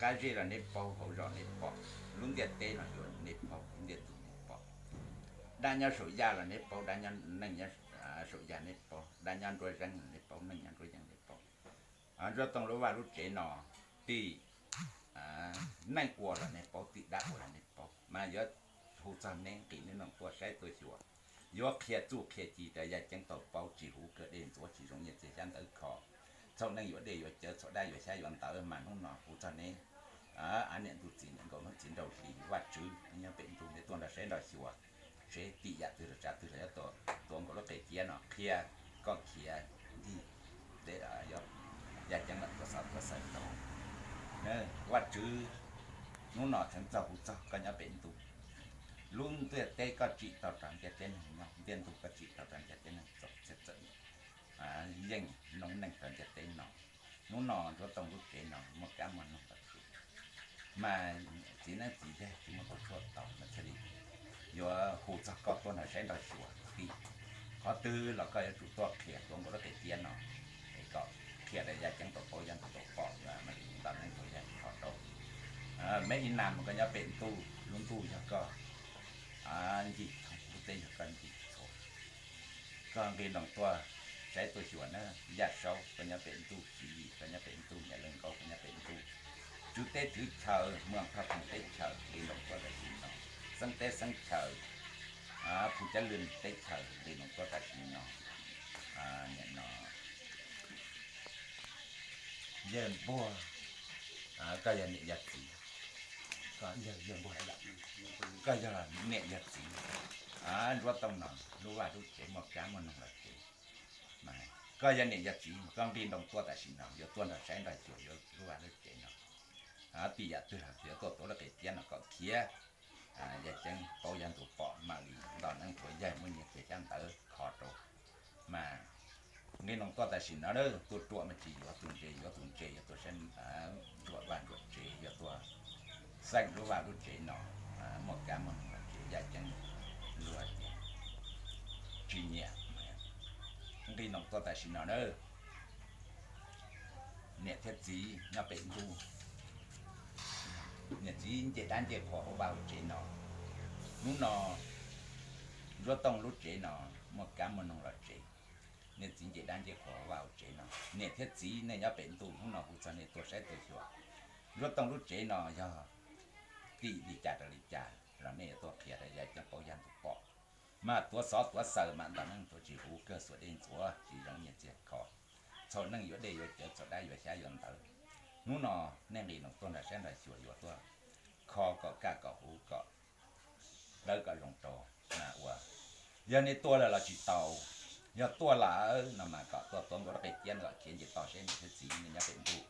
Qab zej los neb paub, hauv zos neb pom, lub ntiaj teb no yuav neb paub, lub ntiaj teb neb pom. Dab nyob saum yaj los neb paub, dab nyob neej, saum yaj neb paub, dab nyob nruab yeeb los neb paub, neej nyob nruab yeeb neb paub. Ntsuab Tooj lub vaj lub tsev no, tim neej ua los neb paub, tim dab ua los neb paub, mas yuav hu txog neb, nqis neb noog tuaj saib tuaj xyuas, yuav qhia txuj qhia ci rau yaj ceeb tau paub, tsis huv kawg, dej ntxuav tsis zoo, nyiaj txiag xyab ntawv kho, txhaum neej yuav dej yuav cawv, txhaum dab yuav xyab yuav ntawv, mas hnub no hu txog neb. Av niam ntuj txiv niam nkauj hnub txiv nraug hli, Vajtswv nyob pem ntuj, neb tuaj nrog saib nrog xyuas, seb tim yam twg los tsav twg los yuav tuav nkaus lub qe ciab no qhia kom khiav ncig, yaj ceeb mam tuav xov tuav xaws rau. Vajtswv, hnub no txheev txog hu txog koj nyob pem ntuj, lub ntiaj teb koj tsim tau rau ntiaj teb neeg nyob, ntiaj ntug koj tsim tau rau ntiaj teb neeg txaus txhiaj txawm yeej noob neej rau ntiaj teb no. Hnub no Ntsuab Tooj lub tsev no muaj kab muaj noog los tsev, mas txiv neeb txiv yaig tsis muaj tus tshuaj tau, mas thiaj li yuav hu txog koj tuaj nrog saib nrog xyuas tim qhov twg los koj yuav tsum tuaj qhia tuav nkaus lub qe ciab no, es kom qhia rau yaj ceeb tau paub, yaj ntxwv tau pom, mas li nto neeb tau yaj kho rau. Meb ib nas mas koj nyob pem ntuj, lub ntuj yog koj, ncig thoob, lub teb yog koj ncig txhua. Koj nqis nroos tuaj saib tuaj xyuas na, Yaj Saub koj nyob pem ntuj, Siv Yis koj nyob pem ntuj, Niam Leej Nkaub koj nyob pem ntuj, tswv teb tswv chaw, Muaj Thoj Phoom teb chaws nqis nroos tuaj tam sim no, Xeeb teb Xeeb chaw, Phu Cab Lwj teb chaws nqis nroos tuaj tam sim no, nim no Yawg Npuag, koj yog niam yog txiv, koj yog niam yog txiv. Ntsuab Tooj no lub vaj lub tsev muaj kab muaj noog los tsev, koj yog niam yog txiv, koj nqis nroos tuaj tam sim no yuav tuaj nrog saib nrog xyuas yuav lub vaj lub tsev no, tim yam twg los yuav tuaj tuav lub qe ciab no kom khiav, yaj ceeb paub yaj ntxwv pom, mam li nto neeb tsuav yaig muaj nyiaj txiag xyab ntawv kho rau. Mas nqis nroos tuaj tam sim no, tus ruam mas tsis yuav, tus ntse yuav, tus ntse yuav tuaj saib ntsuam vaj ntsuam tsev, yuav tuaj xeem lub vaj lub tsev no, muaj kab muaj noog los tsev, yaj ceeb luag tias tsis nyiam. Nqis nroos tuaj tam sim no na, niam thiab txiv nyob pem ntuj, niam txiv nce dab nce qhua hauv vaj hauv tsev no. Hnub no Ntsuab Tooj lub tsev no muaj kab muaj noog los tsev, niam txiv nce dab nce qhua hauv vaj hauv tsev no. Niam thiab txiv nej nyob pem ntuj, hnub no hu txog nej tuaj saib tuaj xyuas. Ntsuab Tooj lub tsev no yog tim li cas rau li cas los nej yuav tuaj qhia rau yaj ceeb paub yaj ntxwv pom. Mas tuav xov tuav xaws mas nto neeb tsuav tsis huv kawg, xuas dej ntxuav tsis zoo nyiaj txiag kho, txhaum neej yuav dej yuav cawv, txhaum dab yuav xyab yuav ntawv. Hnub no nej nqis nroos tuaj nrog saib nrog xyuas yuav tuaj kho kom kaj kom huv kom dawb kom zoo rau. Mas ua yog nej tuaj lawm los tsis tau, yog tuaj lawm no mas kom tuaj tuav nkaus lub qe ciab no kom khiav nce toj seb niam thiab txiv nej nyob pem ntuj.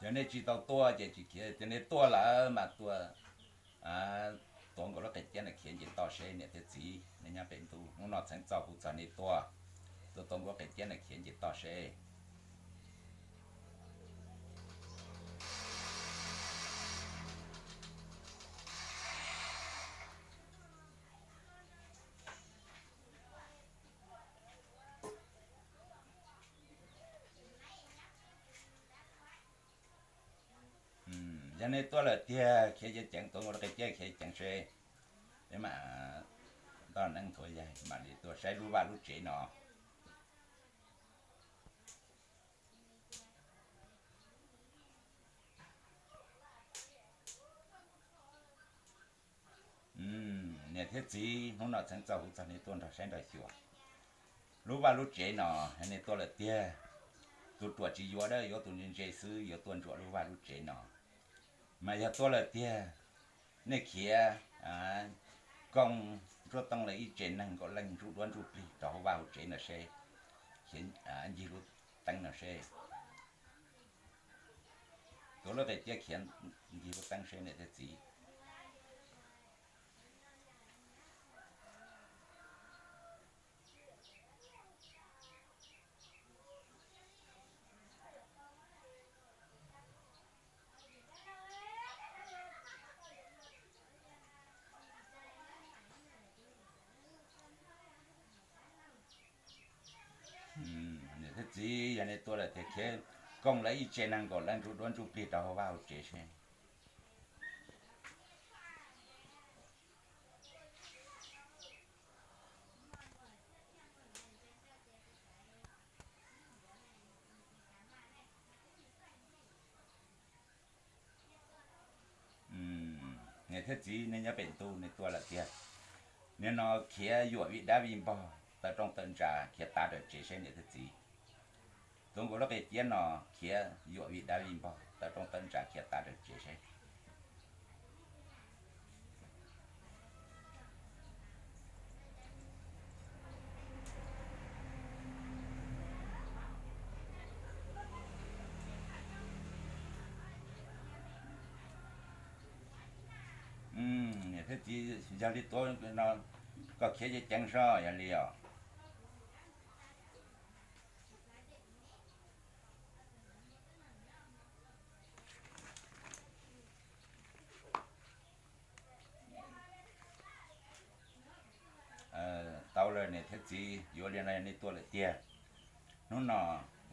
Yog nej tsis tau tuaj ces tsis khiav, yog nej tuaj lawm mas tuaj tuav nkaus lub qe ciab no khiav nce toj seb niam thiab txiv nej nyob pem ntuj. Hnub no txheev txog hu txog nej tuaj, tuaj tuav nkaus lub qe ciab no khiav nce toj seb. Yog nej tuaj lawm tiag khiav ceev ceev, tuav nkaus lub qe ciab khiav ceev seb, peb mam nto neeb ntxuav yaig mam li tuaj saib lub vaj lub tsev no. Niam thiab txiv, hnub no txheev txog hu txog nej tuaj nrog saib nrog xyuas lub vaj lub tsev no. Nej tuaj lawm tiag, tus ruam tsis yuav dab, yuav tus ntse ntse xwb, yuav tuaj ntsuam lub vaj lub tsev no. Mas yog tuaj lawm tiag, nej khiav koom Ntsuab Tooj lawv ib tsev neeg nkaum leej ntsuj duab ntsuj plig rau hauv vaj hauv tsev no seb, khiav ncig lub teeb no seb. Tuav lub qe ciab khiav ncig lub teeb seb niam thiab txiv. Niam thiab Txiv, yog nej tuaj lawm tiag khiav koom lawv ib tsev neeg nkaus lawv ntsuj duab ntsuj plig rau hauv vaj hauv tsev seb. Niam thiab txiv, nej nyob pem ntuj nej tuaj lawm tiag. Nim no khiav yuam vij dab vij npog tawm rooj tawm ntsa khiav tav raws tsev seb niam thiab txiv. Tuav nkaus lub qe ciab no khiav yuam vij dab vij npog tawm rooj tawm ntsa khiav tav raws tsev seb. Niam thiab txiv, yog li tuav no koj khiav ceev ceev seb yog li os. Tau lawm niam thiab txiv, yuav li no yog nej tuaj lawm tiag. Hnub no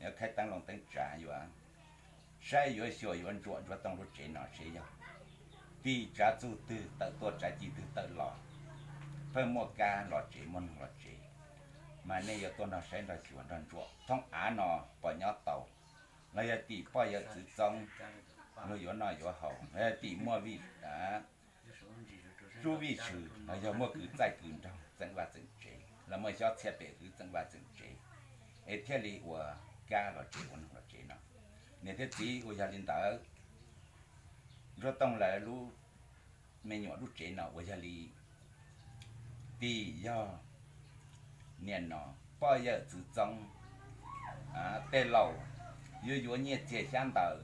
yuav khaib teeb loo teeb tsav yuav saib yuav xyuas yuav ntsuam ntsuab tooj lub tsev no seb yog tim tsav txuj twg tawm tuaj tsav ci twg tawm los, pheej muaj kab los tsev muaj noog los tsev, mas nej yuav tuaj nrog saib nrog xyuas nrog ntsuam. Thoob av no puas nyob tau, los yog tim poj yawm txwv txoob luag yuav noj yuav haus, los yog tim muaj vij tsub vij tshwm, los yog muaj kws txaij kws nraug txeem vaj txeem tsev, los muaj xyob txhiaj pem hwv txeem vaj txeem tsev, es thiaj li ua kab los tsev ua noog los tsev no. Niam thiab txiv, uas yog li ntawd, Ntsuab Tooj lawv lub me nyuam lub tsev no uas yog li tim yog niam no poj yawm txwv txoob tej laus yuav yuav nyiaj txiag xyab ntawv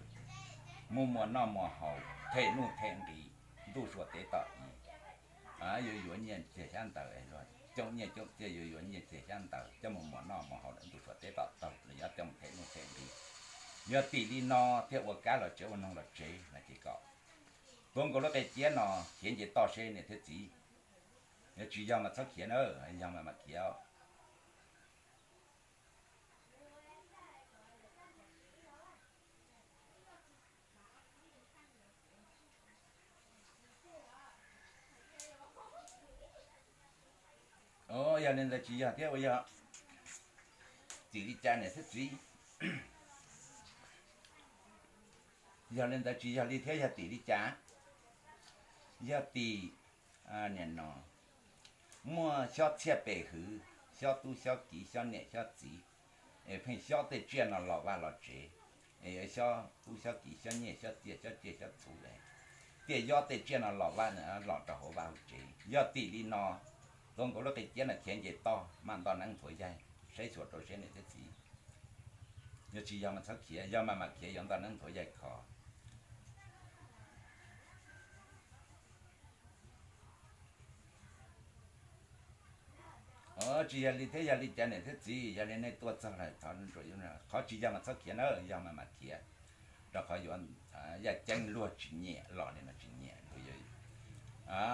mus muas noj muas haus them nuj them nqis ntuj sua teb tom i. Yuav yuav nyiaj txiag xyab ntawv, coob nyiaj coob txiag yuav yuav nyiaj txiag xyab ntawv coj mus muas noj muas haus lawm ntuj sua teb tom taug los yog coj mus them nuj them nqis. Yog tim li no thiaj ua kab los tsev ua noog los tsev no ces kom tuav nkaus lub qe ciab no khiav nce toj seb niam thiab txiv. Yog tsis yog mas txhob khiav na, yog mas mam khiav. Yog li ntawd tsis yog thiab uas yog tim li cas niam thiab txiv? Yog li ntawd tsis yog li thiab yog tim li cas? Yog tim niam no muaj xyob txhiaj pem hwv, xyob tub xyob kiv xyob niam xyob txiv, es pheej xyob tej tsiaj no los vaj los tsev, es yuav xyob tub xyob kiv xyob nyiaj xyob txiaj xyob tsiaj xyob txhu es tiaj yob tej tsiaj no los vaj los rau hauv vaj hauv tsev. Yog tim li no, tuav nkaus lub qe ciab no khiav nce toj mam nto neeb nthuav yaig saib xyuas rau seb niam thiab txiv. Yog tsis yog mas txhob khiav, yog mas mam khiav yuav nto neeb nthuav yaig kho. Tsis yog li thiab yog li cas niam thiab txiv, yog li nej tuaj txog lawm thov ntsuam, qhov tsis yog mas txhob khiav na, yog mas mam khiav, rau qhov yuav yaj ceeb luag tsis nyiam los li no tsis nyiam.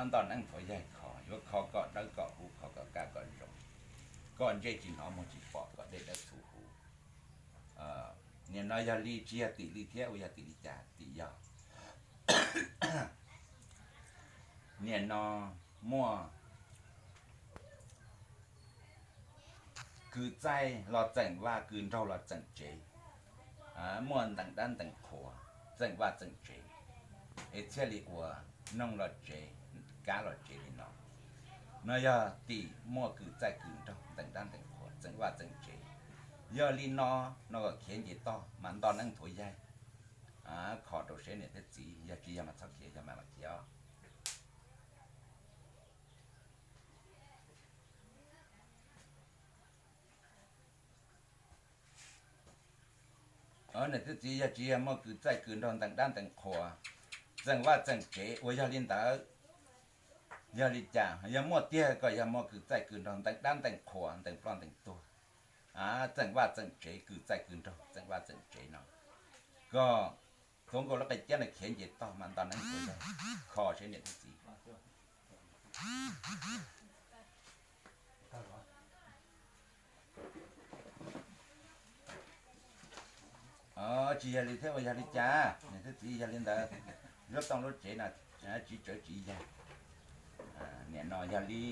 Nto neeb nthuav yaig kho, yuav kho kom dawb kom huv, kho kom kaj kom zoo, kom ntsej tsis hnov muag tsis pom, kom dej dawb txhuv huv. Nim no yog li tsis yog tim li thiab uas yog tim li cas, tim yog nim no muaj kws txaij los txeem vaj, kws nraug los txeem tsev, muaj ntees dab ntees qhuas txeem vaj txeem tsev, es thiaj li ua noog los tsev, kab los tsev li no. No yog tim muaj kws txaij kws nraug ntees dab ntees qhuas txeem vaj txeem tsev. Yog li no, no kom khiav nce toj mas nto neeb nthuav yaig kho rau seb niam thiab txiv, yog tsis yog mas txhob khiav, yog mas mam khiav os. Niam thiab txiv, yog tsis yog muaj kws txaij kws nraug ntees dab ntees qhuas txeem vaj txeem tsev uas yog li ntawd, yog li cas yog muaj tiag kom yog muaj kws txaij kws nraug ntees dab ntees qhuas ntees ploj ntees tuag, txeem vaj txeem tsev, kws txaij kws nraug txeem vaj txeem tsev no, kom tuav nkaus lub qe ciab no khiav nce toj mas nto neeb nthuav yaig kho seb niam thiab txiv. Tsis yog li thiab ua yog li cas niam thiab txiv, yog li ntawd lub tooj lub tsev no tsis tsawv tsis yag. Nim no yog li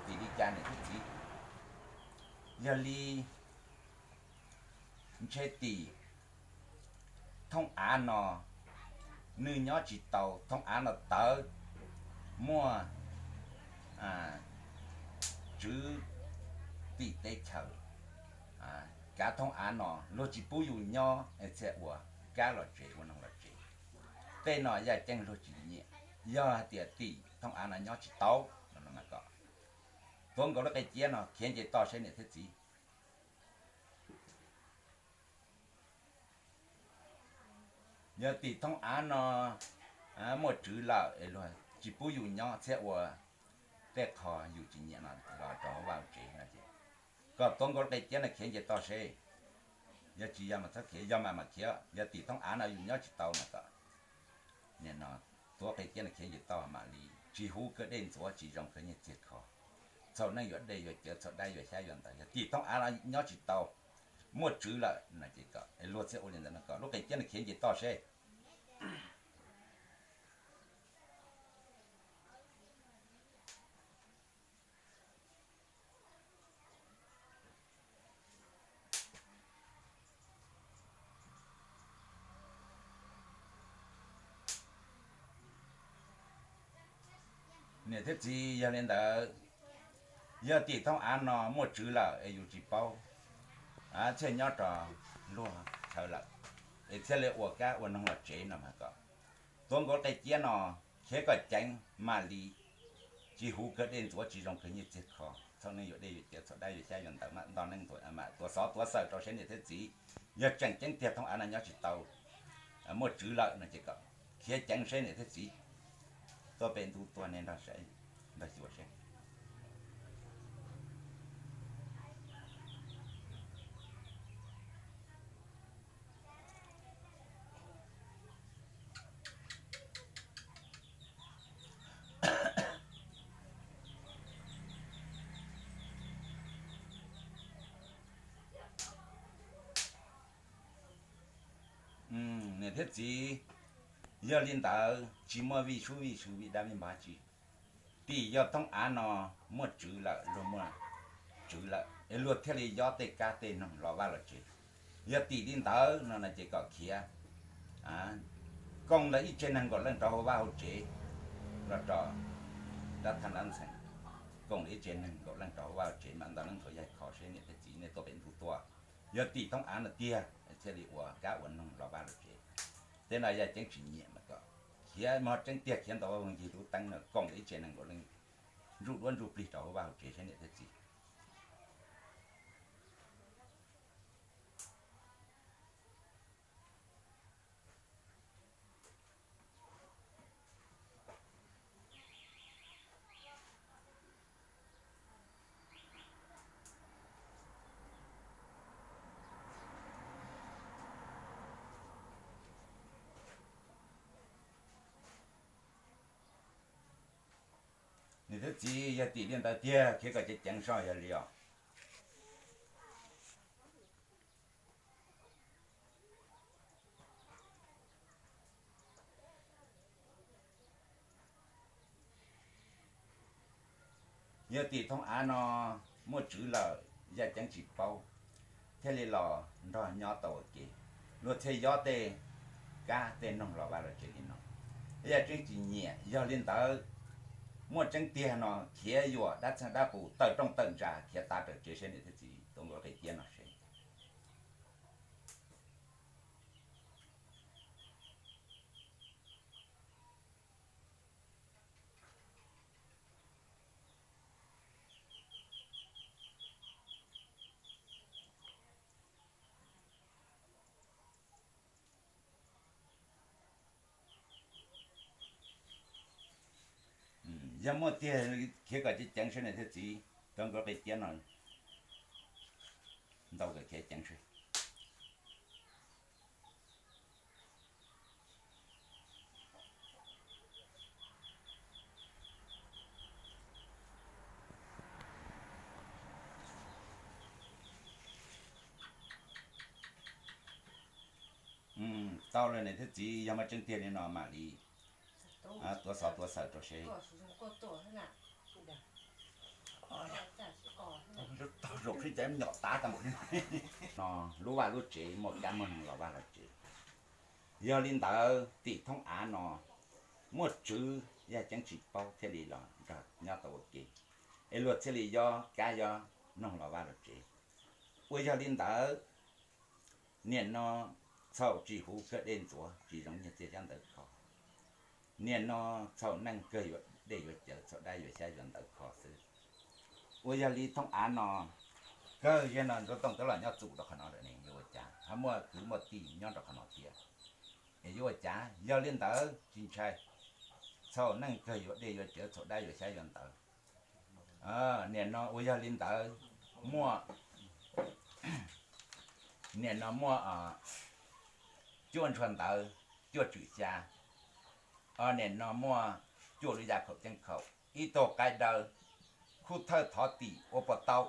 tim li cas niam thiab txiv, yog li ntshe tim thooj av no nws nyob tsis tau, thooj av no tawv, muaj tswv tim teb chaws kav thooj av no luag tsis pub yus nyob es thiaj ua kab los tsev ua noog los tsev. Tej no yaj ceeb luag tsis nyiam, yog hais tias tim thooj av no nyob tsis tau no mas kom tuav nkaus lub qe ciab no khiav nce toj seb niam thiab txiv. Yog tim thooj av no muaj tswv lawm es luag tsis pub yus nyob thiab ua tej qho yus tsis nyiam no los rau hauv vaj hauv tsev no ces kom tuav nkaus lub qe ciab no khiav nce toj seb. Yog tsis yog mas txhob khiav, yog mas mam khiav. Yog tim thooj av no yus nyob tsis tau mas kom nim no tuav qe ciab no khiav nce toj mam li tsis huv kawg dej ntxuav tsis zoo kawg nyiaj txiag kho, txhaum neej yuav dej yuav cawv txhaum dab yuav xyab yuav ntawv. Yog tim thooj av no nyob tsis tau, muaj tswv lawm no ces kom luag thiaj ua li ntawd no kom lub qe ciab no khiav nce toj seb. Niam thiab txiv, yog li ntawd, yog tim thooj av no muaj tswv lawm es yus tsis paub, thiaj nyob rau luag chaw lawm, es thiaj li ua kab ua noog los tsev no mas kom tuav nkaus qe ciab no khiav kom ceev mam li, tsis huv kawg dej ntxuav tsis zoo kawg nyiaj txiag kho, txhaum neej yuav dej yuav cawv txhaum dab yuav xyab yuav ntawv mam nto neej ntxuav mam tuav xov tuav xawm rau seb niam thiab txiv. Yog tseem ceeb tiag thooj av no nyob tsis tau, muaj tswv lawm no ces kom khiav ceev seb niam thiab txiv. Tuaj pem ntuj tuaj nej nrog saib, nrog xyuas seb. Niam thiab txiv, yog li ntawd tsis muaj vij sub vij sw vij dab vij npab tsi. Tim yog thooj av no muaj tswv lawm, luag muaj tswv lawm es luag thiaj li yob tej kab tej noog los vaj los tsev. Yog tim li ntawd no no ces kom khiav koom lawv ib tsev neeg nkaum leej rau hauv vaj hauv tsev los rau dab thaj dab ntxhee, koom lawv ib tsev neeg nkaum leej rau hauv vaj hauv tsev mam nto neej ntxuav yaig kho seb niam thiab txiv nej tuaj pem ntuj tuaj. Yog tim thooj av no tiag thiaj li ua kab ua noog los vaj los tsev. Tej no yaj ceeb tsis nyiam mas kom khiav, mas tseeb tiag khiav ntaus vaj voog yig lub teeb no koom lawv ib tsev neeg nkaum leej ntsuj duab ntsuj plig rau hauv vaj hauv tsev seb niam thiab txiv. Niam thiab txiv, yog tim li ntawd tiag khiav kom ceev ceev soj yog li os. Yog tim thooj av no muaj tswv lawm, yaj ceeb tsis paub, thiaj li los nrog nyob tau ua ke, luag thiaj yob tej kab tej noog los vaj los tsev li no. Yaj ceeb tsis nyiam, yog li ntawd muaj tseeb tiag no khiav yuam dab txheej dab qus tawm rooj tawm ntsa khiav tav raws tsev seb niam thiab txiv tuav nkaus qe ciab no seb. Yog muaj tiag khiav kom ceev ceev seb niam thiab txiv, tuav nkaus qe ciab no ntaus kom khiav ceev seb. Tau lawm niam thiab txiv, yog muaj tseeb tiag li no mam li tuav xov tuav xawm rau seb. Zaum sib cais nyom tav tag npaum li no, lub vaj lub tsev muaj kab muaj noog los vaj los tsev. Yog li ntawd tim thoob av no muaj tswv yaj ceeb tsis paub thiaj li los nrog nyob tau ua ke, es luag thiaj li yob kab yob noog los vaj los tsev. Uas yog li ntawd, niam no txhaum tsis huv kawg dej ntxuav tsis zoo nyiaj txiag xyab ntawv kho. Niam no txhaum neej kawg yuav dej yuav cawv, txhaum dab yuav xyab yuav ntawv kho xwb. Uas yog li thoob av no, kawg ziag no Ntxhuav Tooj twb los nyob txum rau qhov no lawm ne, yuav ua cas? Ho muaj kwv muaj tij nyob rau qhov no thiab, es yuav ua cas? Yog li ntawd tsis ntshai, txhaum neej kawg yuav dej yuav cawv, txhaum dab yuav xyab yuav ntawv. Niam no uas yog li ntawd, muaj, niam no muaj cuaj ntshua ntawv, cuaj tswm xya. Niam no muaj cuaj lub yaj khaum ceeb khaum, ib tug qaib dawb, khuj thawj thov tim ua puas tau?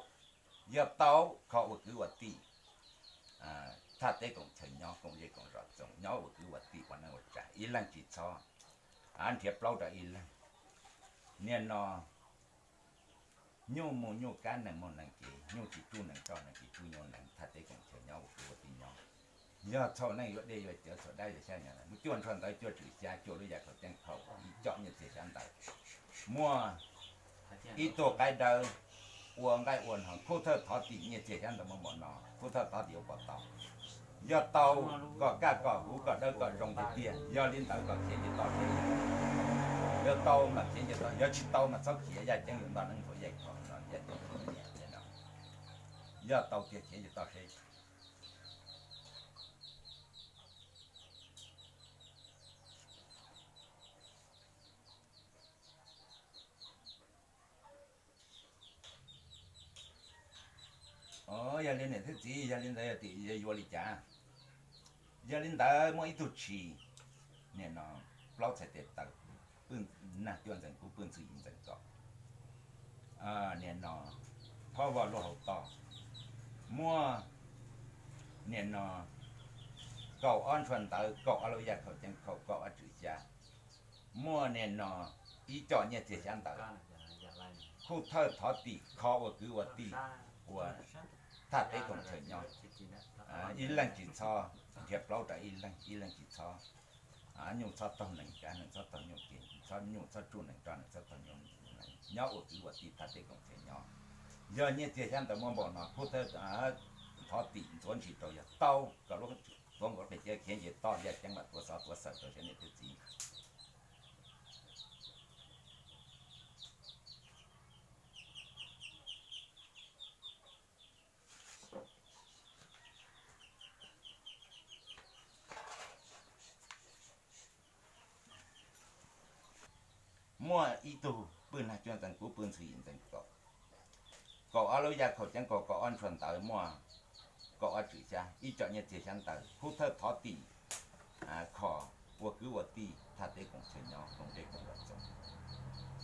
Yog tau, kho ua kwv ua tij, thaj teb koom chaw nyob, koom zej koom zos txoos, nyob ua kwv ua tij ua neej ua tsav, ib leeg tsis txhob nrhiav plaub rau ib leeg. Niam no nyuj mus nyuj kab, nees mus nees kev, nyuj tsis tsuj nees roj, nees tsis tsuj nyuj nees, thaj teb koom chaw nyob ua kwv ua tij nyob. Yog txhaum neej yuav dej yuav cawv, txhaum dab yuav xyab yuav ntawv, muaj cuaj ntshua ntawv, cuaj tswm xya, cuaj lub yaj khaum ceeb khaum, ib co nyiaj txiag xyab ntawv. Muaj ib tug qaib dawb ua nqaij ua noog, khuj thawj thov tim nyiaj txiag xyab ntawv muaj npaum no, khuj thawj thov tim ua puas tau? Yog tau, kom kaj kom huv kom dawb kom zoo tiag tiag, yog li ntawd kom khiav nce toj seb. Yog tau mas khiav nce toj, yog tsis tau mas txhob khiav, yaj ceeb yuav nto neeb nthuav yaig kho no, yaj ceeb yuav nto nyiaj no. Yog tau tiag khiav nce toj seb. Yog li niam thiab txiv, yog li ntawd yog tim yuav li cas? Yog li ntawd muaj ib tug tshis, niam no plaub txhais tes taw, pw nag cuaj ntxees kub pw ntxhw yim ntxees kaum. Niam no phob vog luaj hauv toj, muaj niam no kaum ob ntshua ntawv, kaum ob lub yaj khaum ceeb khaum, kaum ob tswm xya, muaj niam no ib co nyiaj txiag xyab ntawv, khuj thawj thov tim kho ua kwv ua tij, ua thaj teb koom chaw nyob. Ib leeg tsis txhob nrhiav plaub rau ib leeg, ib leeg tsis txhob, nyuj txhob taug nees kav, nees txhob taug nyuj kev, txhob nyuj txhob tsuj nees roj, nees txhob taug nyuj nees, nyob ua kwv ua tij thaj teb koom chaw nyob. Yog nyiaj txiag xyab ntawv muaj npaum no, khuj thawj thov tim ntxuav ntshis rau, yog tau kom lub tuav nkaus lub qe ciab khiav nce toj, yaj ceeb mam tuav xov tuav xawm rau seb niam thiab txiv. Muaj ib tug pw nag cuaj ntxees kub pw ntxhw yim ntxees kaum, kaum ob lub yaj khaum ceeb kaum, kaum ob ntshua ntawv, muaj kaum ob tswm xya, ib co nyiaj txiag xyab ntawv, khuj thawj thov tim kho ua kwv ua tij thaj teb koom chaw nyob, koom zej koom zos txoos.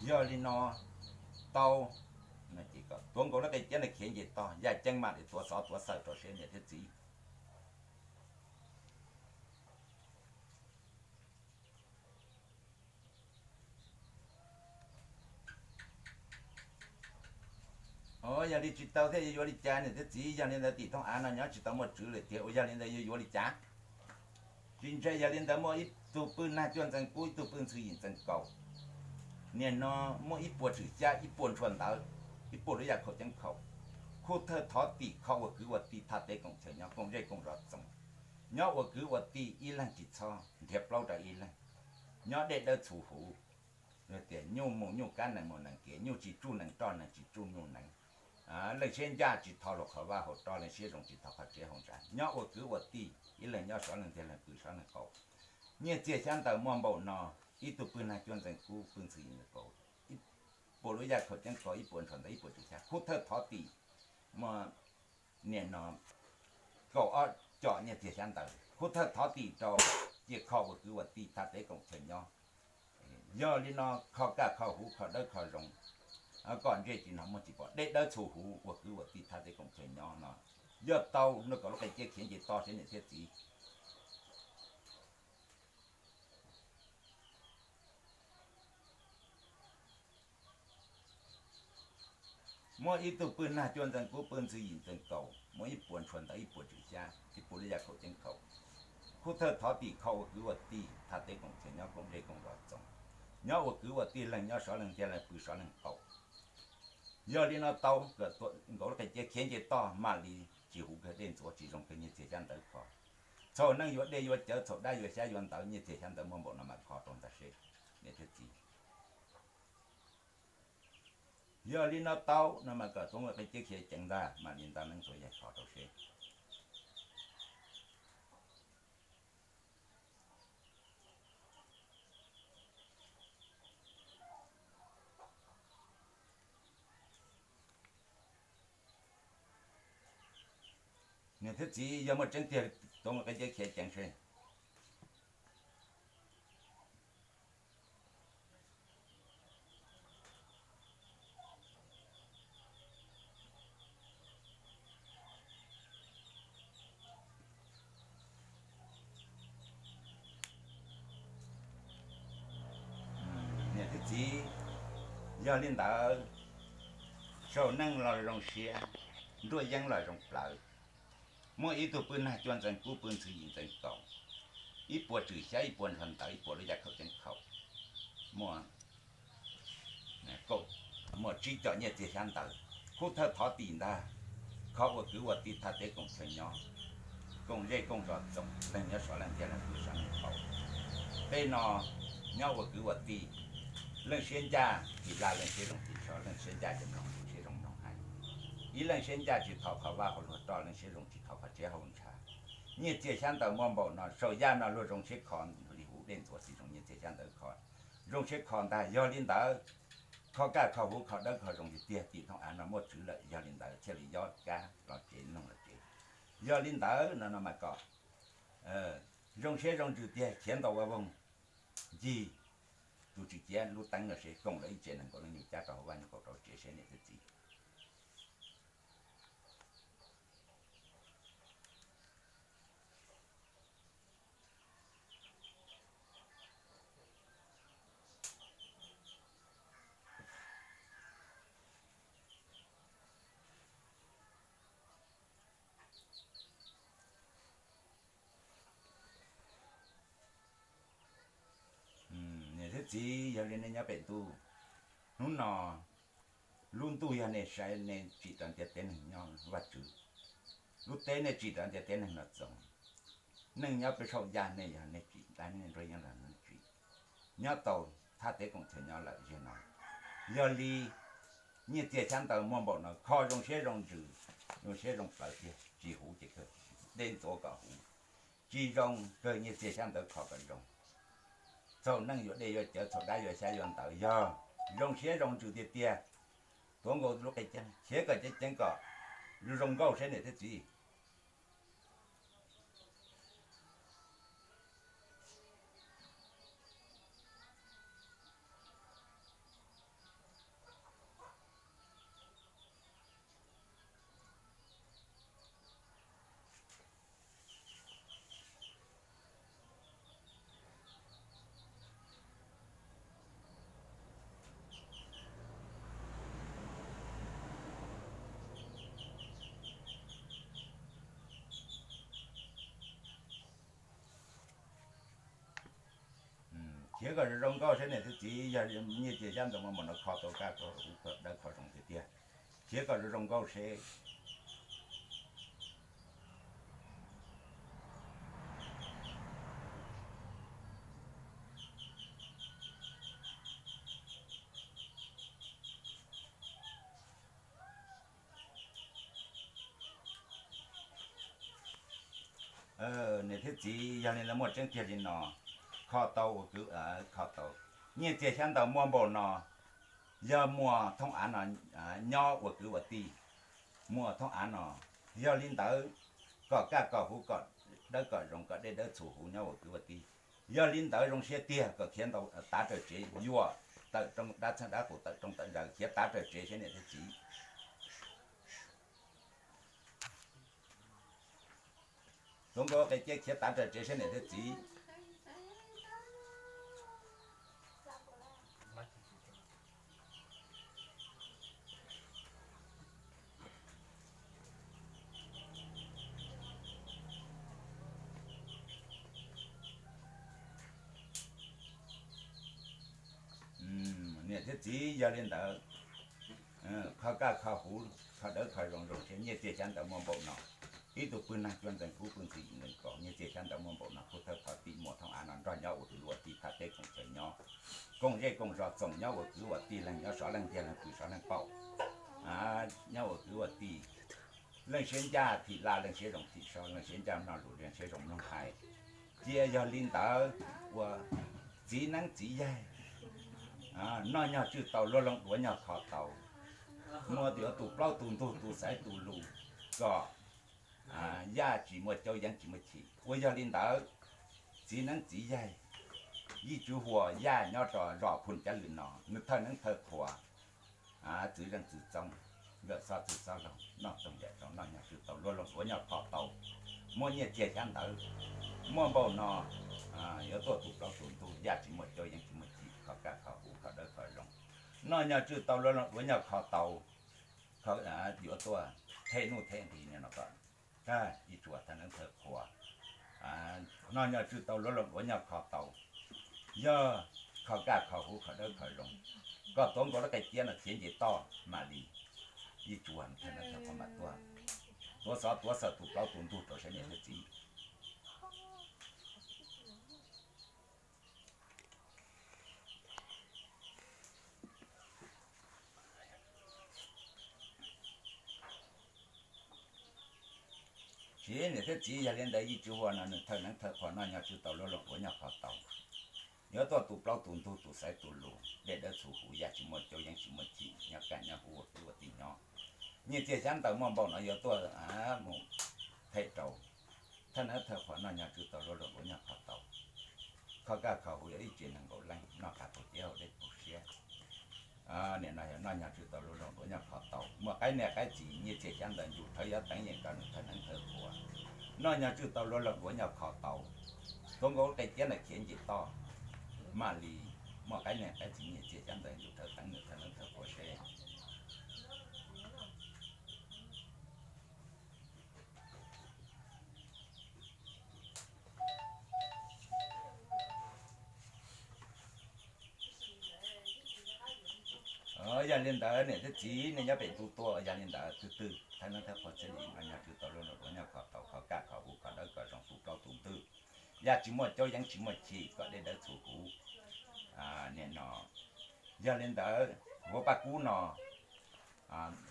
Yog li no tau, tuav nkaus lub qe ciab no khiav nce toj, yaj ceeb mam li tuav xov tuav xawm rau seb niam thiab txiv. Yog li tsis tau thiab yuav yuav li cas niam thiab txiv? Yog li ntawd tim thoob av no nyob tsis tau muaj tswv lawm tiag, uas yog li ntawd yuav yuav li cas? Tsis ntshai, yog li ntawd muaj ib tug pw nag cuaj ntxees kub, ib tug pw ntxhw yim ntxees kaum, niam no muaj ib puas tswm xya, ib puas ntshua ntawv, ib puas lub yaj khaum ceeb khaum, khuj thawj thov tim kho ua kwv ua tij thaj teb koom chaw nyob, koom zej koom zos txoos. Nyob ua kwv ua tij ib leeg tsis txhob nrhiav plaub rau ib leeg, nyob dej dawb txhuv huv. Tias nyuj mus nyuj kab, nees mus nees kev, nyuj tsis tsuj nees roj, nees tsis tsuj nyuj nees, leej siab ncaj tsis tho luag qhov vaj hauv roj, leej siab zoo tsis tho qhov tsev hauv ntsa. Nyob ua kwv ua tij ib leeg nyob sov leej tiag, leeg pw sov leej qaum. Nyiaj txiag xyab ntawv muaj npaum no, ib tug pw nag cuaj ntxees kub pw ntxhw yim ntxees kaum, ib puas lub yaj khaum ceeb kaum, ib puas ntshua ntawv, ib puas tswm xya, khuj thawj thov tim muaj niam no kaum ob co nyiaj txiag xyab ntawv, khuj thawj thov tim rau, cia kho ua kwv ua tij thaj teb koom chaw nyob. Yog li no kho kaj kho huv, kho dawb kho zoo, kom ntsej tsis hnov muag tsis pom, dej dawb txhuv huv, ua kwv ua tij thaj teb koom chaw nyob no. Yog tau no kom lub qe ciab khiav nce toj seb niam thiab txiv. Muaj ib tug pw nag cua ntxeev kub, pw ntxwg yim ntxeev kaus, muaj ib puas ntshua ntawv, ib puas tswm xyab, ib puas lub yaj khaum ceeb khaum. Khub thawj thov tim kho ua kwv ua tij, thaj teb koom txhia nyob, koom zej koom zos txoos, nyob ua kwv ua tij, leeg nyob sov leeg tiag, leeg pw sov leeg qaum. Yog li no tau, nkaus lub qe ciab khiav nce toj mam li tsis huv kawg, dej ntxuav tsis zoo kawg, nyiaj txiag xyab ntawv kho. Txhaum neej yuav dej yuav cawv, txhaum dab yuav xyab yuav ntawv, nyiaj txiag xyab ntawv muaj npaum no mas kho rau ntag seb, niam thiab txiv. Yog li no tau no mas kom tuav nkaus qe ciab khiav ceev ntag, mam li nta neeb ntxuav yaig kho rau seb. Niam thiab txiv, yog muaj tseeb tiag, tuav nkaus qe ciab khiav ceev seb. Niam thiab txiv, yog li ntawd, saum neej los zoo siab, nruab yeeb los zoo plawv. Muaj ib tug pw nag cua ntxeev kub, pw ntxwg yim ntxeev kaus, ib puas tswm xyab, ib puas ntshua ntawv, ib puas lub yaj khaum ceeb khaum, muaj muaj tsib com nyiaj txiag xyab ntawv, khub thawj thov tim ntag, kho ua kwv ua tij, thaj teb koom txhia nyob, koom zej koom zos txoos, leej nyob sov leej tiag, leej pw sov leej qaum. Tej no nyob ua kwv ua tij, leej siab ncaj tsis laj, leej siab zoo tsis so, leej siab ncaj ces mloog, leej siab zoo mloog hais. Ib leej siab ncaj tsis thov qhov vaj hauv luag roj, leej siab zoo tsis thov qhov tsev hauv ntshav. Nyiaj txiag xyab ntawv muaj npaum no, saum yaj no luag zoo siab kho li huv, dej ntxuav tsis zoo, nyiaj txiag xyab ntawv kho zoo siab kho ntag. Yog li ntawd, kho kaj kho huv, kho dawb kho zoo tiag tiag, tim thooj av no muaj tswv lawm. Yog li ntawd thiaj li yob kab los tsev, noog los tsev. Yog li ntawd no no mas kom zoo siab zoo ntsws tiag, khiav ntau ua voog, ncig tus tsis ciav lub teeb no seb, koom lawv ib tsev nees nkaum leej nyuag cab rau hauv vaj nyuag kaum rau tsev seb niam thiab txiv. Niam thiab txiv, yog li nej nyob pem ntuj, hnub no lub ntuj yog nej saib, nej tsim rau tias tib neeg nyob Vajtswv, lub teb nej tsim rau tias tib neeg los txoos, neej nyob peb saum yaj nej yog nej tsim, dab neeg nruab yeeb los nej tsim, nyob tau thaj teb koom txhia nyob lawm ziag no. Yog li nyiaj txiag xyab ntawv muaj npaum no kho zoo siab zoo ntsws, zoo siab zoo plawv tiag, tsis huv ces kawg, dej ntxuav kom huv, tsis zoo kawg, nyiaj txiag xyab ntawv kho kom zoo. Txhaum neej yuav dej yuav cawv, txhaum dab yuav xyab yuav ntawv, yog zoo siab zoo ntsws tiag tiag. Tuav nkaus lub qe ceeb, khiav kom ceev ceev kom zoo zoo nkauj seb niam thiab txiv. Khiav kom zoo zoo nkauj seb niam thiab txiv, yog nyiaj txiag xyab ntawv muaj npaum no kho tau kaj kho huv, kho dawb kho zoo tiag tiag. Khiav kom zoo zoo nkauj seb. Niam thiab txiv, yog li lawv muaj tseeb tiag li no, kho tau ua kwv, kho tau. Nyiaj txiag xyab ntawv muaj npaum no, yog muaj thooj av no, nyob ua kwv ua tij, muaj thooj av no. Yog li ntawd, kom kaj kom huv, kom dawb kom zoo, kom dej dawb txhua huv, nyob ua kwv ua tij. Yog li ntawd zoo siab tiag, kom khiav ntau tav raws tsev, yuam tawm rooj dab txheeb dab qus, tawm rooj tawm ntsaws, khiav tav raws tsev seb niam thiab txiv. Tuav nkaus qe ciab khiav tav raws tsev seb niam thiab txiv. Thiab txiv, yog li ntawd, kho kaj kho huv, kho dawb kho zoo zoo seb nyiaj txiag xyab ntawv muaj npaum no. Ib tug pwg neeg cuab ntxeev kub pwg ntxwv yim nkees kaum, nyiaj txiag xyab ntawv muaj npaum no, pub thawj thov tim muam thoob av no nrog nyob ua kwv ua tij, tham teb koom chaw nyob, koom zej koom zos txoos nyob ua kwv ua tij, leej nyob sov leej ntiag, leej pw sov leej paum, nyob ua kwv ua tij, leej siab ncaj thim laj, leej siab zoo thim sob, leej siab ncaj mloog lus, leej siab zoo mloog hais. Cia yog li ntawd ua txiv neeb txiv yaig, noj nyog tswj tau, luag loog duav nyog kho tau, muaj yuav tus plaub tus ntug, tus xaiv tus lus, kom yaj tsis muaj caub, yeeb tsis muaj chim. Ua yog li ntawd, txiv neeb txiv yaig, Yij Tswv Huas, yaj nyob rau zos Phoo Cab Lwm no, nws thawj neeb thawj qhua, txwv zeej txwv txoob, nkawm xob txwv xob laug, noj toog yam zoo, noj nyog tswj tau, luag loog duav nyog kho tau, muaj nyiaj txiag xyab ntawv muaj npaum no, yuav tuaj tus plaub tus ntug, yaj tsis muaj caub, yeeb tsis muaj chim, kho kaj kho huv, kho dawb kho zoo, noj nyog tswj tau, luag loog duav nyog kho tau, yuav tuaj them nuj them nqis no kom Yij Tswv Huas thawj neeb thawj qhua, noj nyog tswj tau, luag loog duav nyog kho tau, yog kho kaj kho huv, kho dawb kho zoo, kom tuav nkaus lub qe ciab no khiav nce toj mam li. Yij Tswv Huas thawj neeb thawj qhua mam tuaj tuav xov tuav xawm tus plaub tus ntug rau seb niam thiab txiv. Tsis niam thiab txiv, yog li ntawd Yij Tswv Huas no nws thawj neeb thawj qhua, noj nyog tswj tau, luag loog duav nyog kho tau, yuav tuaj tus plaub tus ntug, tus xaiv tus lus, dej dawb txhuv huv, yaj tsis muaj caub, yeeb tsis muaj chim, nyob kaj nyob huv, ua kwv ua tij nyob. Nyiaj txiag xyab ntawv muaj npaum no yuav tuaj mus them rau thawj neeb thawj qhua, noj nyog tswj tau, luag loog duav nyog kho tau, kho kaj kho huv, yog ib tsev neeg nkaum leej, noj qab puv cev, haus dej puv siab. Nim no yog noj nyog tswj tau, luag loog duav nyog kho tau, muaj qaib niag qaib txiv, nyiaj txiag xyab ntawv ncu rhawv yuav teev yeem rau nws thawj neeb thawj qhua, noj nyog tswj tau, luag loog duav nyog kho tau, tuav nkaus lub qe ciab no khiav nce toj mam li, muaj qaib niag qaib txiv, nyiaj txiag xyab ntawv ncu rhawv teev nws thawj neeb thawj qhua seb. Yog li ntawd niam thiab txiv, nej nyob pem ntuj tuaj, yog li ntawd tus twg thawj neeb thawj qhua txij li no, noj nyog tswj tau, luag loog duav nyog kho tau, kho kaj kho huv, kho dawb kho zoo, tus plaub tus ntug, yaj tsis muaj caub, yeeb tsis muaj chim, kom dej dawb txhuv huv. Nim no yog li ntawd, huab paj kub no,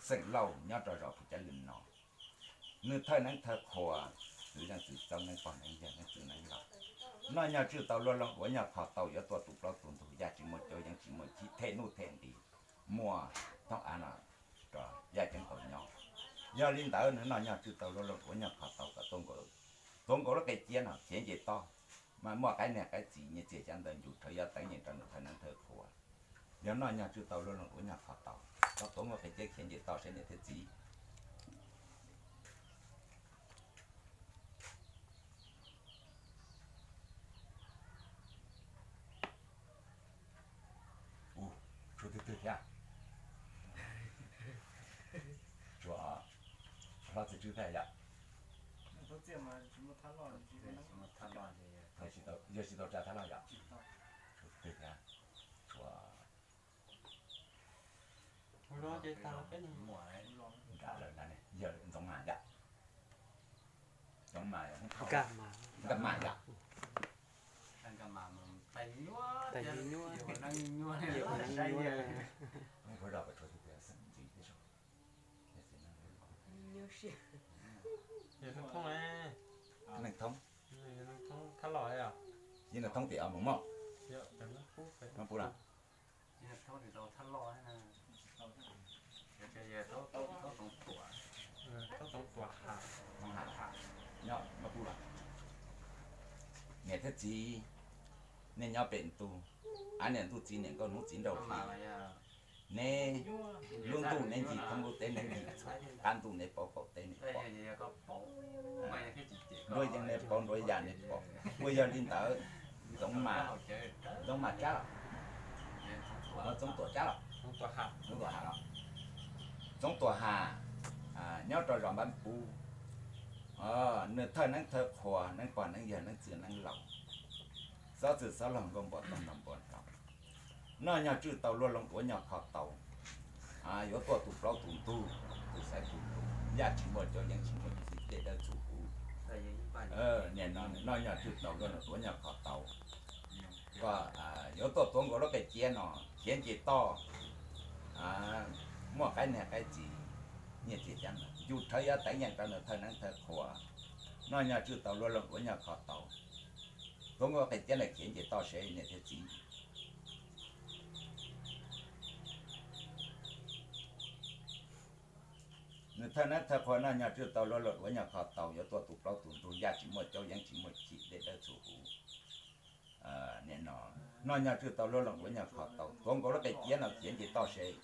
xeem Lauj nyob rau zos Phoo Cab Lwm no, nws thawj neeb thawj qhua, txwv zeej txwv txoob, neeb pog neeb yawg, neeb txwv neeb laus, noj nyog tswj tau, luag loog duav nyog kho tau, yuav tuaj tus plaub tus ntug, yaj tsis muaj caub, yeeb tsis muaj chim, them nuj them nqis, muaj thoob av no rau yaj ceeb tau nyob. Yog li ntawd nws noj nyog tswj tau, luag loog duav nyog kho tau, kom tuav nkaus lub qe ciab no khiav nce toj, mas muaj qaib niag qaib txiv, nyiaj txiag xyab ntawv ncu rhawv yuav teev yeem rau nws thawj neeb thawj qhua. Yog noj nyog tswj tau, luag loog duav nyog kho tau, kom tuav nkaus qe ciab khiav nce toj seb niam thiab txiv. Tshuav twg twg thiab? Tshuav hlob txiv tswb thiab yom? Yog tsis tau tsa thab loj yom? Tshuav twg twg thiab? Tshuav nram lawv na, yog Ntxoov Mas yom? Ntxoov Mas, Nkaj Mas yom? Neej Thoob, Neej Thoob tim Moos Moj, Mab Pub los? Nyob Mab Pub los? Niam thiab txiv, nej nyob pem ntuj, av niam ntuj txiv niam nkauj hnub txiv nraug hli, neb lub ntuj neb ncig thoob lub teb, neb ncig qab ntuj neb paub qaum teb neb pom, nruab yeeb neb paub, nruab yaj neb pom. Ua yog li ntawd, Ntxoov Mas, Ntxoov Mas Tsab los? Ntxoov Tuam Tsab los? Ntxoov Tuam Has los? Ntxoov Tuam Has nyob rau zos Npab Pub, nws thawj neeb thawj qhua, neeb pog neeb yawg, neeb txwv neeb laus, xob txwv xob laug, nkauj npua toj npua nroo, Noj nyog tswj tau luag loo duav nyog kho tau, yuav tuaj tus plaub tus ntug, tus xaiv tus lus, yaj tsis muaj cauv yeeb tsis muaj ci, dej dawb txhua huv. Niaj no noj nyog tswj tau luag loo duav nyog kho tau, koj yuav tuaj tuav nkaus lub qe ciav no khiav nce toj, muaj qaib niag qaib txiv, nyiaj txiag xyab ntawv, ncu rhawv yuav teev yeej rau nws thawj neeb thawj qhua. Noj nyog tswj tau luag loo duav nyog kho tau, tuav nkaus qe ciav no khiav nce toj seb niam thiab txiv. Nws thawj neeb thawj qhua noj nyog tswj tau luag loo duav nyog kho tau, yuav tuaj tus plaub tus ntug, yaj tsis muaj cauv yeeb tsis muaj ci, dej dawb txhua huv. Niaj no noj nyog tswj tau luag loo duav nyog kho tau, tuav nkaus lub qe ciav no khiav nce toj seb.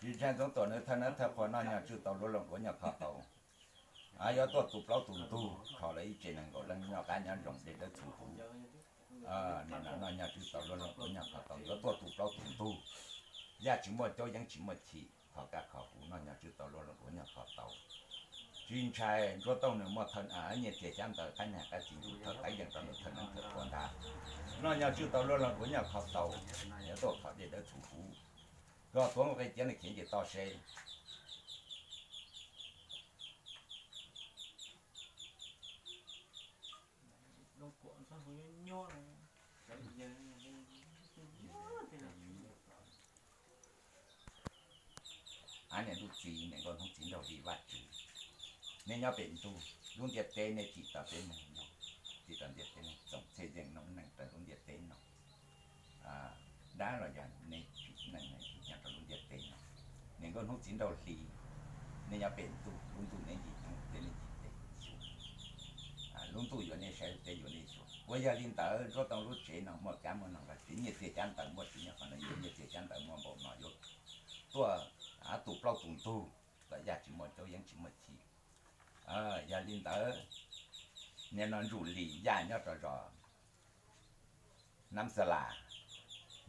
Tsis ntshai Ntxoov Tuam nws thawj neeb thawj qhua noj nyog tswj tau luag loo duav nyog kho tau, yuav tuaj tus plaub tus ntug kho lawv ib tse neeg nkaum leej noj qab nyob zoo, dej dawb txhua huv. Niaj no noj nyog tswj tau luag loo duav nyog kho tau, yuav tuaj tus plaub tus ntug, yaj tsis muaj cauv yeeb tsis muaj ci, kho kaj kho huv, noj nyog tswj tau luag loo duav nyog kho tau. Tsis ntshai Ntsuab Tooj nws muaj nyiaj txiag xyab ntawv, qaib niag qaib txiv ncu rhawv teev yeej rau nws thawj neeb thawj qhua ntag. Noj nyog tswj tau luag loo duav nyog kho tau, yuav tuaj kho dej dawb txhua huv. Koj tuav nkaus qe ciav no khiav nce toj seb. Niam ntuj txiv, niam nkauj hnub txiv nraug hli Vajtswv, nej nyob pem ntuj, lub ntiaj teb nej tsim tau peb neeg nyob, tsim tau ntiaj teb neeg txoom txhia yeej noob neej rau lub ntiaj teb no. Dab los yog nej tsim neej tsim nyob rau lub ntiaj teb no. Niam nkauj hnub txiv nraug hli, nej nyob pem ntuj, lub ntuj nej ncig thoob, teb nej ncig teb xyuas, lub ntuj yuav nej saib, teb yuav nej xyuas. Uas yog li ntawd Ntsuab Tooj lub tsev no muaj kab muaj noog los tsev, nyiaj txiag xyab ntawv muaj tsis nyob qhov no, yuav nyiaj txiag xyab ntawv muaj npaum no, yuav tuaj tus plaub tus ntug los yaj tsis muaj cauv yeeb tsis muaj ci. Yog li ntawd, niaj no Ntsum Lis yaj nyob rau zos Nab Xa Las,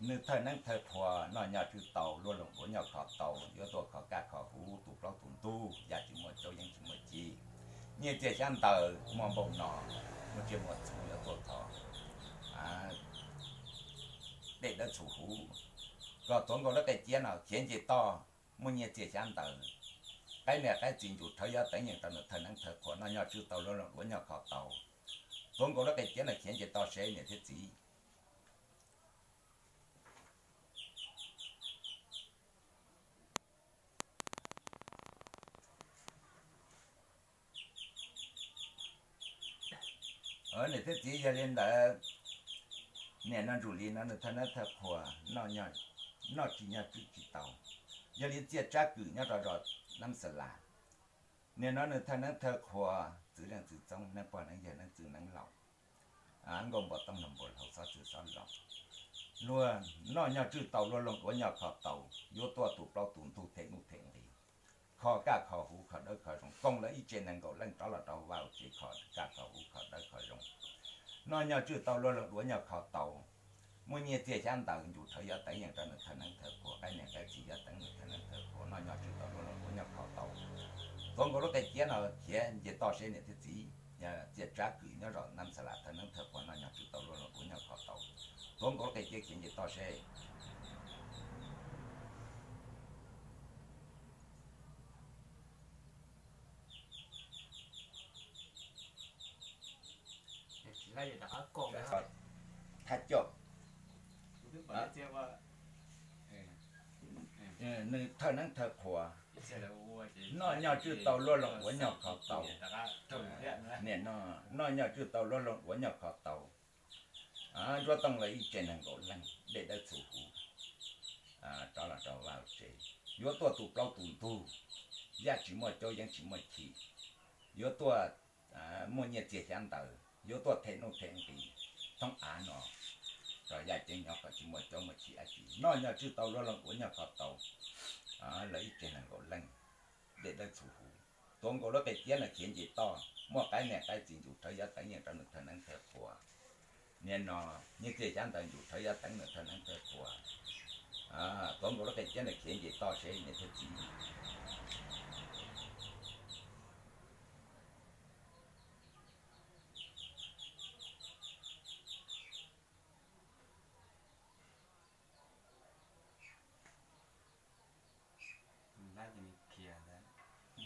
nws thawj neeb thawj qhua noj nyog tswj tau luag loo duav nyog kho tau, yuav tuaj kho kaj kho huv, tus plaub tus ntug, yaj tsis muaj cauv yeeb tsis muaj ci. Nyiaj txiag xyab ntawv muaj npaum no, muaj tsiaj muaj txhu yuav tuaj kho dej dawb txhua huv. Koj tuav nkaus lub qe ciav no khiav nce toj, muaj nyiaj txiag xyab ntawv, qaib niag qaib txiv ncu rhawv yuav teev yeej rau nws thawj neeb thawj qhua, noj nyog tswj tau luag loo duav nyog kho tau. Tuav nkaus lub qe ciav no khiav nce toj seb niam thiab txiv. Niam thiab txiv, yog li ntawd, niaj no Ntsum Lis no nws thawj neeb thawj qhua noj tsis nyog tswj tsis tau. Yog li Txiaj Tsab Kwm nyob rau zos Nab Xa Las, niaj no nws thawj neeb thawj qhua, txwv leej txwv txoob, neeb pog neeb yawg, neeb txwj neeb laus, nkauj npua tooj, nraug npua hlau, xob txwv xob laus, luag noj nyog tswj tau luag loo duav nyog kho tau, yuav tuaj tus plaub tus ntug them nuj them nqis, kho kaj kho huv, kho dawb kho zoo, koom lawv ib tse nees nkaum leej rov los rau vaj tsev, kho kaj kho huv, kho dawb kho zoo, noj nyog tswj tau luag loo duav nyog kho tau. Muaj nyiaj txiag xyab ntawv ncu rhawv yuav teev yeej rau nws thawj neeb thawj qhua, qaib niag qaib txiv yuav teev nws thawj neeb thawj qhua, noj nyog tswj tau luag loo duav nyog kho tau. Tuav nkaus lub qe ciav no khiav nce toj seb niam thiab txiv. Txiaj Tsab Kwm nyob zos Nab Xa Las thawj neeb thawj qhua noj nyog tswj tau luag loo duav nyog kho tau. Tuav nkaus lub qe ciav khiav nce toj seb. Thaj Cauj, nws thawj neeb thawj qhua noj nyog tswj tau luag loo duav nyog kho tau. Niaj no noj nyog tswj tau luag loo duav nyog kho tau. Ntsuab Tooj lawv ib tse nees nkaum leej dej dawb txhua huv, rov los rau vaj tsev, yuav tuaj tu plaub tu ntug, yaj tsis muaj caub yeeb tsis muaj chim, yuav tuaj muaj nyiaj txiag xyab ntawv, yuav tuaj them nuj them nqis thoob av no rau yaj ceeb nyob kom tsis muaj caub muaj chim dab tsi, noj nyog tswj tau luag loo duav nyog kho tau. Lawv ib tse nees nkaum leej dej dawb txhua huv, tuav nkaus lub qe ciab no khiav nce toj, muaj qaib niag qaib txiv ncu rhawv yuav teev yeej rau nws thawj neeb thawj qhua. Niaj no nyiaj txiag xyab ntawv ncu rhawv yuav teev nws thawj neeb thawj qhua. Tuav nkaus lub qe ciab ntawd khiav nce toj seb niam thiab txiv.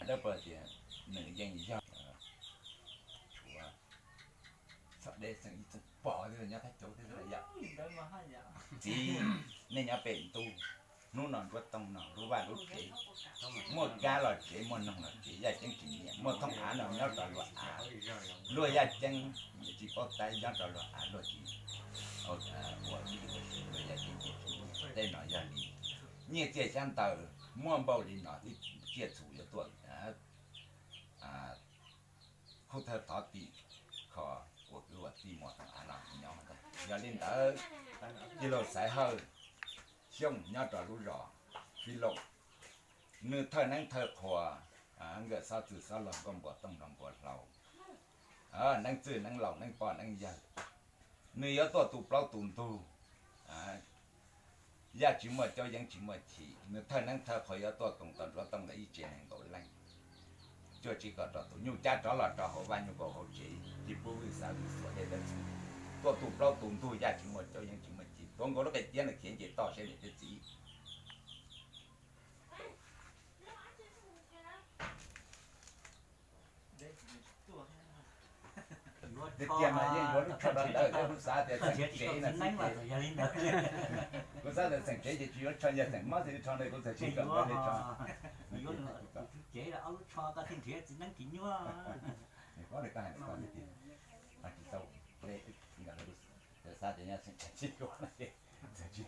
Dawb paug tias nws yeej yog tshuav txhob deb xeem ib txooj pog thiab nyob thab cauv thiab yom. Txiv, nej nyob pem ntuj, hnub no nruab tooj no lub vaj lub tsev, muaj kab los tsev, muaj noog los tsev, yaj ceeb tsis nyiam, muaj thooj av no nyob rau luag av, luag yaj ceeb tsis paub tab nyob rau luag av luag tsis ua ib luag yaj ceeb tsis nyiam. Tej no yog li nyiaj txiaj xyab ntawv muaj npaum li no, tsiaj txhu yuav tuaj khuj thawj thov tim kho ua kwv ua tij muaj thooj av no nyob ntag. Yog li ntawd, tij laug Xaiv Hawj, Xyooj nyob rau lub zos Fib Looj, nws thawj neeb thawj qhua, nkawd xob txwg xob laug nkauj npua tooj nroo npua hlau, neeb txwj neeb laus neeb poj neeb yawg, nws yuav tuaj tu plaub tu ntug, yaj tsis muaj caub yeeb tsis muaj chim, nws thawj neeb thawj qhua yuav tuaj koom tau nruab tooj ntawm ib tsev neeg nkaum leej, cuaj tsib ko rau tus nyuj cab rov los rau hauv vaj nyuj kaus hauv tsev, tsis pub vwj xav vwj xuas dej dawb txwv, tuaj tu plaub tu ntug yaj tsis muaj caub yeeb tsis muaj chim, tuav nkaus lub qe ciab ntawd khiav nce toj seb niam thiab txiv. Tiag tiag mas yeej yuav lub tsho rau ntawd thiab, kuv xav tias xeem tsev no xwb ces, kuv xav tias xeem tsev ces tsis yuav tsho, yog xeem mob xwb tsho ntawd kuv txawm tsis kom li tsho. Yuav lub tsho, ob lub tsho koj thiaj nrhiav txiv neeb tsis nyuaj. Nws paub li koj hais li ko tiag, tsis tau, xav tias yog xeem tsev tsis yuav no ces txawm tsis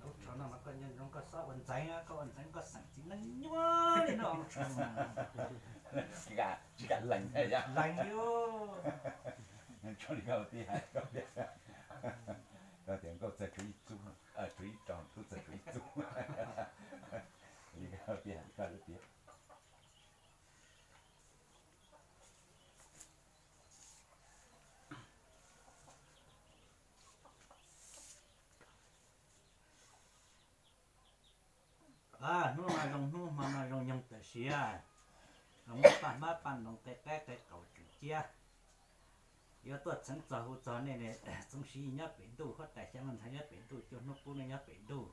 Lub tsho no mas koj nco ntsoov koj xob ua ntxeev, koj ua ntxeev koj xeem txiv neeb nyuaj li no lub tsho. Tsis kam lees, lees li. Tsis kam lees. Koj tias nkauj txawg tshuav ib txub, tshuav ib rog, tub txawg tshuav ib txub. Li koj tias, koj tias. Hnub no zoo hnub hmo no zoo nyoog tam sim, los muab paj hmab paj noog qe qaib qe qaum tseem ciab, yuav tuaj txheev txog hu txog nej, Txoov Siv nyob pem ntuj, huab tais Xya Looj Ntxhais nyob pem ntuj, Cuaj Hnub Qub nej nyob pem ntuj,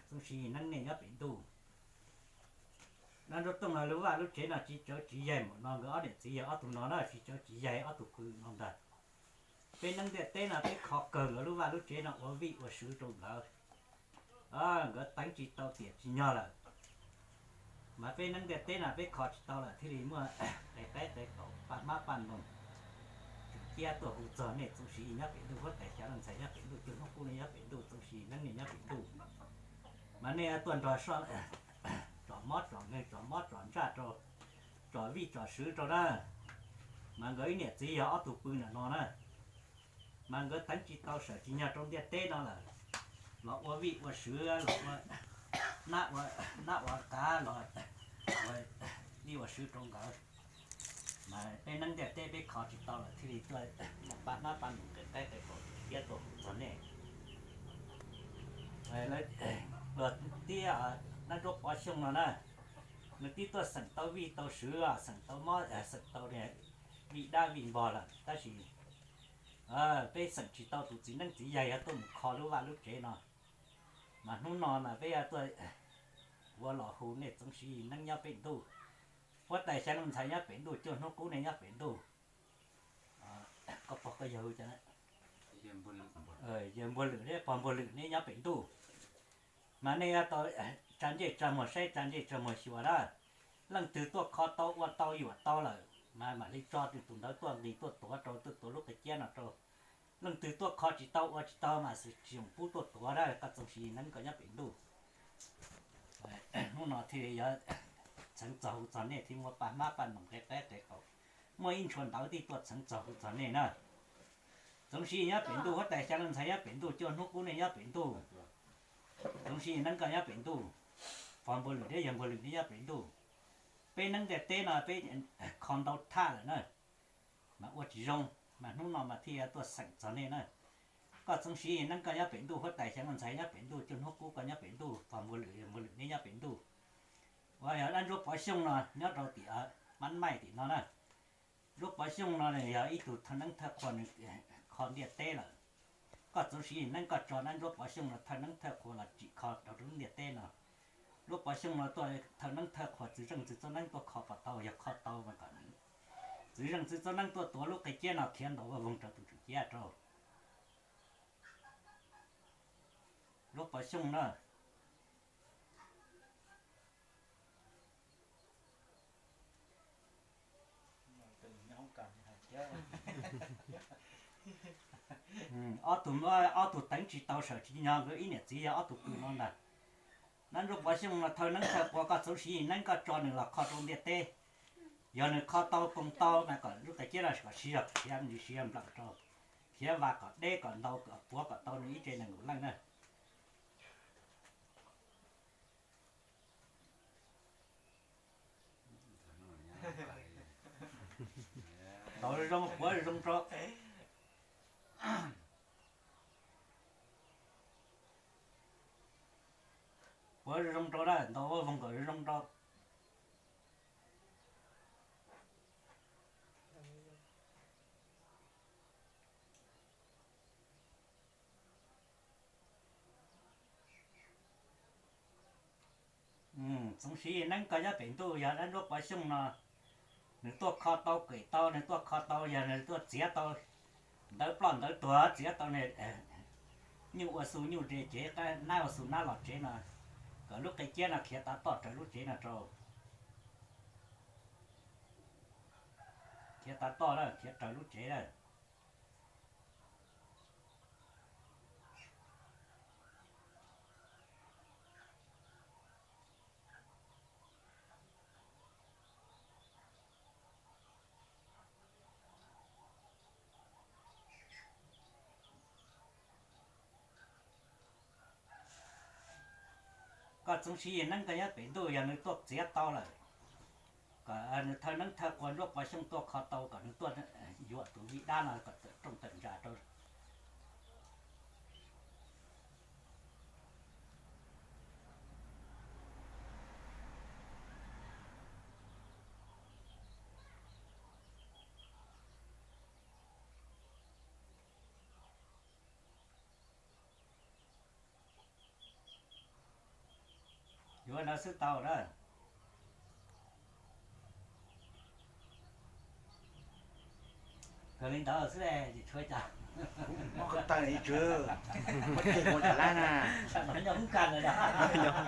Txoov Siv Neeb nej nyob pem ntuj. Dab nruab tooj no lub vaj lub tsev no tsis tsawv tsis yaig npaum no, nkawd ob niam txiv yawg ob tug no na tsis tsawv tsis yaig ob tug pw no ntag. Peb neeb ntiaj teb no peb kho kawg nkawd lub vaj lub tsev no ua vij ua sw rau nkawd. Nkawd teev tsis tau tiam tsis nyog lawm, mas peb neeb ntiaj teb no peb kho tsis tau lawm thiaj li muaj qe qaib qe qaum paj hmab paj noog tseem ciab tuaj hu txog nej Txoov Siv nyob pem ntuj, huab tais Xya Looj Ntxhais nyob pem ntuj, Cuaj Hnub Qub nej nyob pem ntuj, Txoov Siv Neeb nej nyob pem ntuj. Mas nej tuaj nrog soj tsom mob tsom nkeeg tsom mob tsom ntsaj rau, tsom vij tsom sw rau na. Mas nkawd ib niam txiv yog ob tug pw ntawm no na, mas nkawd teev tsis tau sawm tsis nyog rau ntiaj teb no lawm, los ua vij ua sw, los ua nab ua, nab ua qav, los ua vij ua sw rau nkawd. Mas peb neeb ntiaj teb peb kho tsis tau lawm thiaj li tuaj muab paj hmab paj noog qe qaib qe qaum tseem ciab tuaj hu txog nej. Luag tib, dab nruab pov xyooj no na, nws tib tuaj xeem tau vij tau sw, xeem tau mob xeem tau vij dab vij npog lawm, tab sis peb xeem tsis tau tus txiv neeb txiv yaig yuav tuaj mus kho lub vaj lub tsev no. Mas hnub no mas peb yuav tuaj ua los hu nej Txoov Siv Neeb nyob pem ntuj, huab tais Xya Looj Ntxhais nyob pem ntuj, Cuaj Hnub Qub nej nyob pem ntuj. Koj pog koj yawg, yawg Npuag Lwm thiab pog Npuag Lwm neb nyob pem ntuj. Mas nej yuav tau tsa ntsej tsa muag saib tsa ntsej tsa muag xyuas na. Leej twg tuaj kho tau ua tau yuam tau lawm mas mam li tso tus ntawd tuaj nqis tuaj tuav rau, tuaj tuav lub qe ciab no rau. Leej twg tuaj kho tsis tau ua tsis tau mas xwm tsis yoom pub tuaj tuav na, koj Txoov Siv Neeb koj nyob pem ntuj. Hnub no thiaj li yuav txheev txog hu txog nej thiab muab paj hmab paj noog qe qaib qe qaum, muaj ib ntshua ntawv tij tuaj txheev txog hu txog nej na. Txoov Siv Yis nyob pem ntuj, huab tais xyaa leej ntxhais nyob pem ntuj, Cua Hnub Qub nej nyob pem ntuj, Txoov Siv Yis neeb koj nyob pem ntuj, Fos Npuag Lwm thiab Yawg Npuag Lwm nej nyob pem ntuj. Peb neeb ntiaj teb no peb kho ntau thaj lawm na, mas ua tsis zoo, mas hnub no mas thiaj tuaj xeem txog nej na. Koj Txoov Siv Yis neeb koj nyob pem ntuj, huab tais xyaa leej ntxhais nyob pem ntuj, Cua Hnub Qub koj nyob pem ntuj, Fos Npuag Lwm, Yawg Npuag Lwm nej nyob pem ntuj. Uas yog dab Ntsuab Pov Xyooj no nyob rau tim Mab Maij tim no na. Ntsuab Pov Xyooj no yog ib tug thawj neeb thawj qhua, nws kho ntiaj teb lawm. Koj Txoov Siv Yis neeb koj tso dab Ntsuab Pov Xyooj no thawj neeb thawj qhua los tsim kho rau lub ntiaj teb no. Ntsuab Pov Xyooj no tuaj thawj neeb thawj qhua, txwv zeej txwv txob neeb tuaj kho puas tau, yog kho tau mas kom nws txwv zeej txwv txob neeb tuaj tuav lub qe ciab no khiav ntaus ua voog rau tus tswv ciab rau. Ntsuab Pov Xyooj na. Ob tug, ob tug teev tsis tau sawv tsis nyob, nkawd ib niam txiv yog ob tug pw no ntag. Dab Ntsuab Pov Xyooj no thawj neeb thawj qhua, koj Txoov Siv Yis neeb koj tso nws los kho rau ntiaj teb. Yog nws kho tau koom tau mas kom lub qe ciab no kom siv zog khiav ntsis siv zog nplawm rau, khiav vas kom deb kom ntau kom puav kom tau nws ib tse nees nkaum leej na. Tau zoo puav zoo rau, puav zoo rau na, ntaus ua voog kom zoo rau. Txoov Siv Yis neeb koj nyob pem ntuj, yog dab Ntsuab Pov Xyooj no nws tuaj kho tau kem tau, nws tuaj kho tau, yog nws tuaj txiav tau ntawv ploj ntawv tuag, txiav tau nyuj ua xu nyuj tsev, nab ua xu nab los tsev no, kom lub qe ciab no khiav tav toj raws lub tsev no rau. Khiav tav toj lawm, khiav raws lub tsev lawm. Koj Txoov Siv Yis neeb koj nyob pem ntuj, yog nws tuaj txiav tau lawm, kom nws thawj neeb thawj qhua Ntsuab Pov Xyooj tuaj kho tau, kom nws tuaj yuam tus vij dab no kom tawm rooj tawm ntsa rau. Yuav ntawd xwb tau na. Kawg li ntawd xwb es tshuav cas. Muab koj tawg ib tsw, muab ceg ua cas lab na. Nyob ub kag lawm.